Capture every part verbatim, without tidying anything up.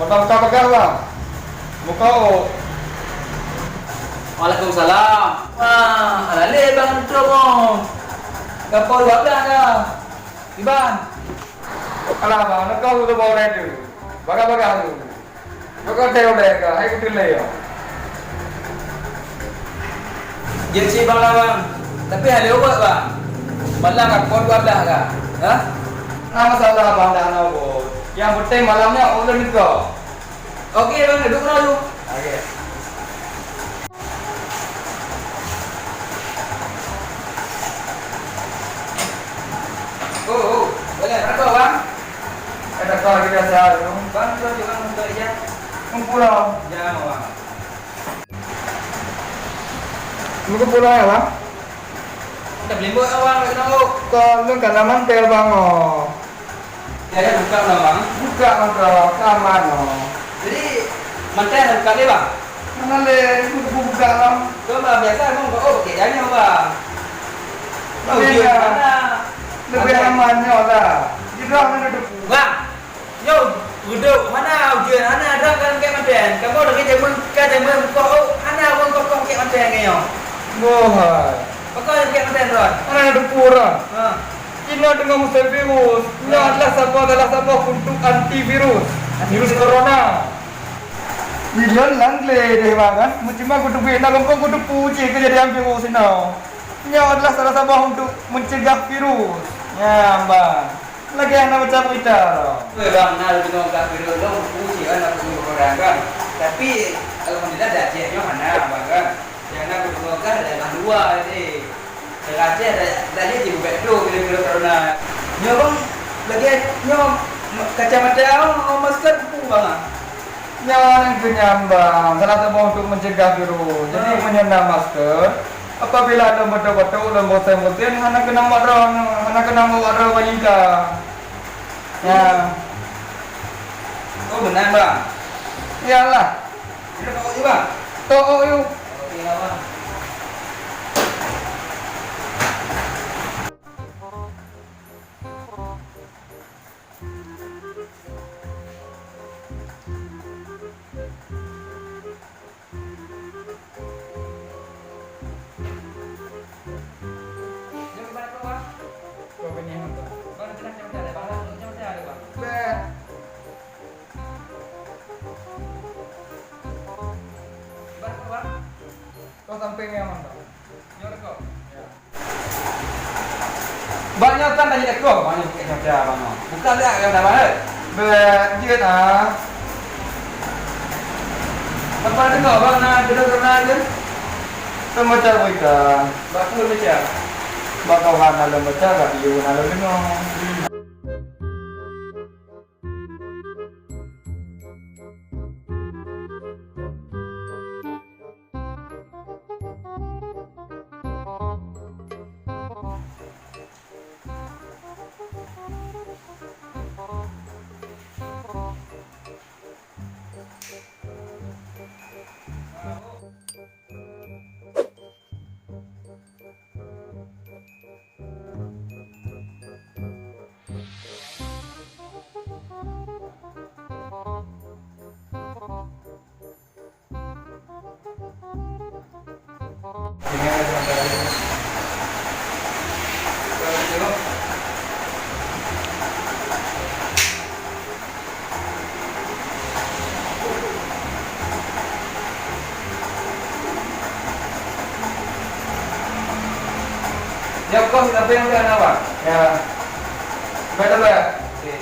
Mantap ka bagah, Bang. Muka, oh. Waalaikumsalam. Wah, alah lé Bang Anto, oh. Gapo dua belas dah. Iban. Alah, Bang, nak kau tu bawa tu. Bagah-bagah tu. Kau kata udah ka, hai betul lah ya. Jeuet cit bang lawan, tapi hana ubat bang. Malam ka pukul dua belas ka. Ha? Hana masalah bang, dah hana ubat. Yang penting malamnya ulun niko. Oke bang, duduk dulu. Oke. Oh, oh, boleh. Berapa bang? Ada kau lagi biasa tu. Bang, tu juga untuk ijazah. Kumpul lah. Jangan bang. Meukeupula ya, Bang? Dah belimbot awak nak kena ngok. Kon lôn ka na mantel, Bang, oh. Jadi buka lah, Bang. Buka meuka, ka aman, oh. Jadi mantel dah buka lé, Bang? Mana lé, buka, buka lah. Kau lah biasa emang kau oh, pakai janya, Bang. Kau Lebih ujian ya. Mana? Lebih Mana? Aman nyoe lah. Jirah mana debu. Bang, Nyoe, reudôk, hana ujeuen, hana droe ka lengket manten. Kamoe lagèe jameun, ka jameun mukoh, oh, hana ureueng koh-koh lengket manten lagèe nyoe. Boh hai. Pakon lengket manten droe? Hana teupeu droe. Ha. Inoe teungoh musém virus. Nyoe adalah saboh, salah saboh untuk antivirus. Virus Antivirus. Corona. Bilon lang glé deh bang kan. Meusima kuteupeu na gampông kuteupeu cit keujadian virus inoe. Nyoe adalah salah saboh untuk mencegah virus. Nyan bang. Lagèe hana baca berita lom. Weh bang, na leumoh ka virus lom, ku sian aku nyoe orang kan. Tapi alhamdulillah di Aceh nyoe hana bang kan. Yang na leumoh ka daerah luar tadi. Daerah Aceh dah dah jadi bukan tu kira-kira corona. Nyoe bang, lagèe nyoe kacamata, oh, masker ku bang ah. Nyan keuh nyan bang, salah saboh untuk mencegah virus. Jadi meunyoe na masker, apabila lôn batuk-batuk, lôn bosen-bosen, hana keunong bak droe, hana keunong bak droe bak lingka. Ya. Oh, beuna bang. Iyalah. Kita bawa juga. Toh, oh, yuk. Oke lah bang. Kau sampai nyaman tak? Ya. Bak nyoe kan dah jeuet ekor, bak nyoe pike nyoe dah, bak nyoe. Buka lihat yang dah banget. Bèk jeuet ah. Apa dengar bang na duduk kena je? Pembaca berita. Bak pun baca. Bak kawan dalam baca, radio dalam dengar. Nyoe kong sampai yang dah nawar. Ya. Baik, baik. Okey.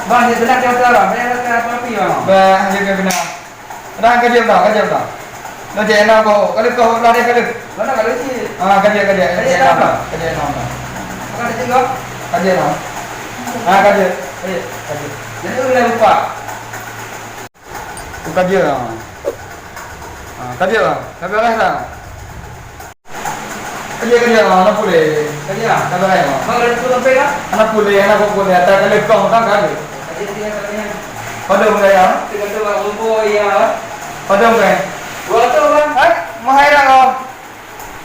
Bang, dia senang dia utara, bang. Saya rasa apa api, bang? Bang, dia kena. Dah, kerja, bang, kerja, bang. Dah, cek enam kau. Kalau kau dah dia kena. Mana kalau cik? Ah, kerja, kerja. Kerja enam, bang. Kerja enam, bang. Bukan ada tiga? Kerja enam. Ah, kerja. Kerja. Kerja. Jadi, lu boleh lupa. Tu ka jeuet, ha. Ha, ka jeuet, ha. Ka beureh dah. Ka jeuet, ka jeuet, ha. Hana puléh. Ka jeuet, ha. Ka beureh, ha. Bang, ada tu sampai dah? Hana puléh, hana puléh. Ata ka leupah makan ka jeuet. Ka jeuet, ka jeuet, ka jeuet. Padahal mulai, ha? Tiga tu, bang, lupa, ya. Padahal mulai. Dua tu, bang. Hai, mahai dah kau.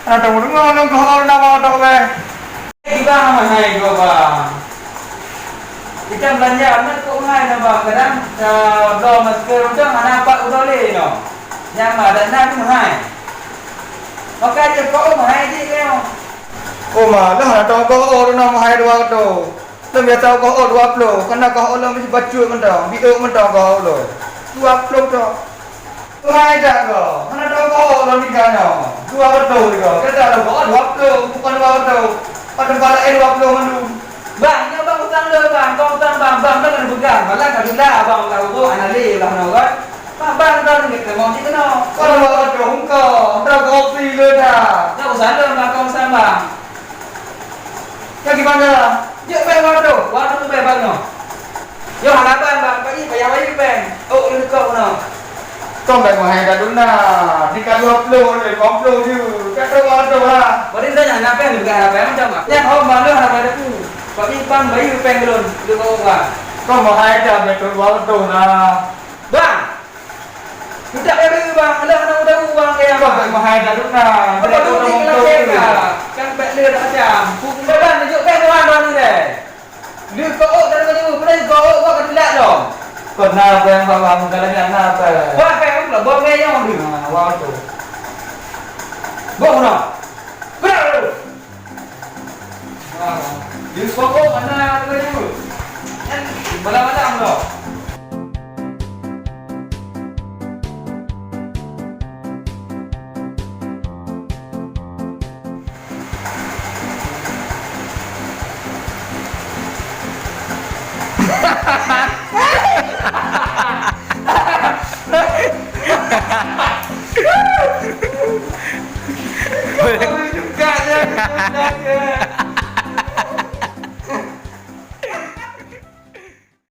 Hana tahu dengar nang kau orang nama tok, bang. Tiba mahai dua, bang. Nyang beulanja na kok meuhai na ba, kadang, eh, bloe masker udang hana pat uroe lé nyoe. Nyang ma dan na meuhai. Maka jeuet kok meuhai jih keu nyoe. Oh ma, lheueh na tong kok oh na meuhai dua reutôh. Lôn biasa kok oh dua ploh, kana kok oh lôn meubacut mantong, biôk mantong kok oh lôn. Dua ploh tok. Tuhan dak ko, hana tau ko lôn tinggai nyoe. Dua reutôh dak ko, dak ko dua ploh, bukan dua reutôh. Padahai bala eh dua ploh mandum. Bang, nyoe bang utang lôn bang, kau utang bang, bang dah kena pegang. Malah ka bila bang utang buku, anak lé lah nyoe kan. Bang, bang dah ni kita mau cik kena. Kalau dua reutôh engkau, dah kopi le dah. Nyoe usah lôn bang, kau utang bang. Ka gimana? Jeuet bèe wadoh, wadoh tu bèe bangoh. Yoh hana ban bang, pagi payah bayeue pèng. Oh, yue kong noh. Kong bèe meuhai ka duna, di ka dua ploh, lhèe ploh ju. Ka trok wadoh lah. Bari saya hana pèng, bukan hana pèng macam apa. Nyan hom bang, hana pada ku. Pagi bang bayeue pèng lôn, lhèe ploh bang. Kong meuhai ka bèe trok wadoh lah. Bang, Udah ada bang, ada anak udah uang ya. Bah, mahal dah duna. Apa tu di kelakar ka? Kan pek le dah macam. Bukan dah tunjuk kan tuan tuan ni deh. Dia kau dari mana? Pernah kau kau kata tidak dong. Pernah apa yang bawa muka lagi anak apa? Wah, kayak apa? Bawa kayak yang ni. Nah, wah tu. Bawa mana? Berapa? Di pokok mana tu? Kan malam-malam tu. Boleh juga je.